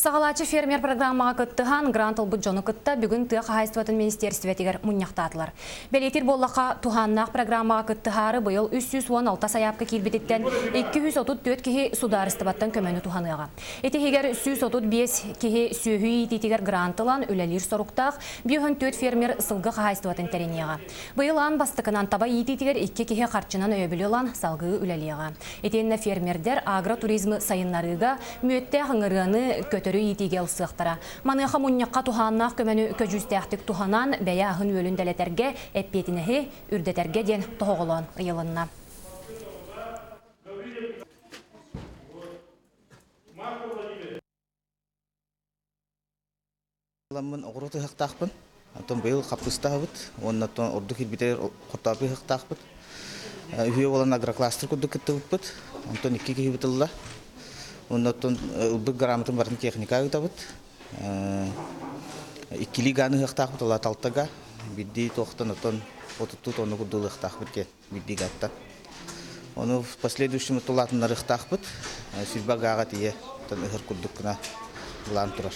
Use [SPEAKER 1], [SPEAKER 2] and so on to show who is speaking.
[SPEAKER 1] Саҕалааччы фермер программаҕа кыттыһан, грант ылбыт дьону кытта бүгүн тыа хаһаайыстыбатын министиэристибэтигэр мунньахтаатылар. Бэлиэтиир буоллахха, туһааннаах программаҕа кыттыһаары быйыл 316 сайаапка киирбититтэн 234 киһи судаарыстыбаттан көмөнү туһаныаҕа. Ити иһигэр 135 киһи сүөһү иитиитигэр грант ылан үлэлиир соруктаах 54 фермер сылгы хаһаайыстыбатын тэриниэҕэ. Быйыл аан бастакынан таба иитиитигэр икки киһи харчынан өйөбүлү ылан салгыы үлэлиэҕэ. Итиэннэ фермердэр агротуризмы сайыннарыыга мүөттээх ыҥырыаны көтөрү иитиигэ ылсыахтара. Маныаха мунньахха туһааннаах көмөнү көдьүүстээхтик туһанан, бэйэ аһын-үөлүн дэлэтэргэ, эппиэтинэһи үрдэтэргэ диэн тоһоҕолоон ыйылынна.
[SPEAKER 2] Ламмын оҕуруот ыһыахтаахпын. Оттон быйыл хаппыыстаһабыт уонна оттон ордук киирбитигэр хортооппуй ыһыахтаахпыт. Үһүө буолан агрокластер курдук кыттыбыппыт. Онтон икки киһибит ылла. Уонна оттон ылбыт грамотын барытын техника ыытабыт. Иккилии гааны ыһыахтаахпыт ыла талтага. Биирдии туохтан оттон отуттуу тонна курдук ылыахтаахпыт диэн биирдии гаттан. Ону в последующем тулаатыннарыахтаахпыт. Сүлбэ гааҕа тиийэ ыһар курдук гына былаан турар.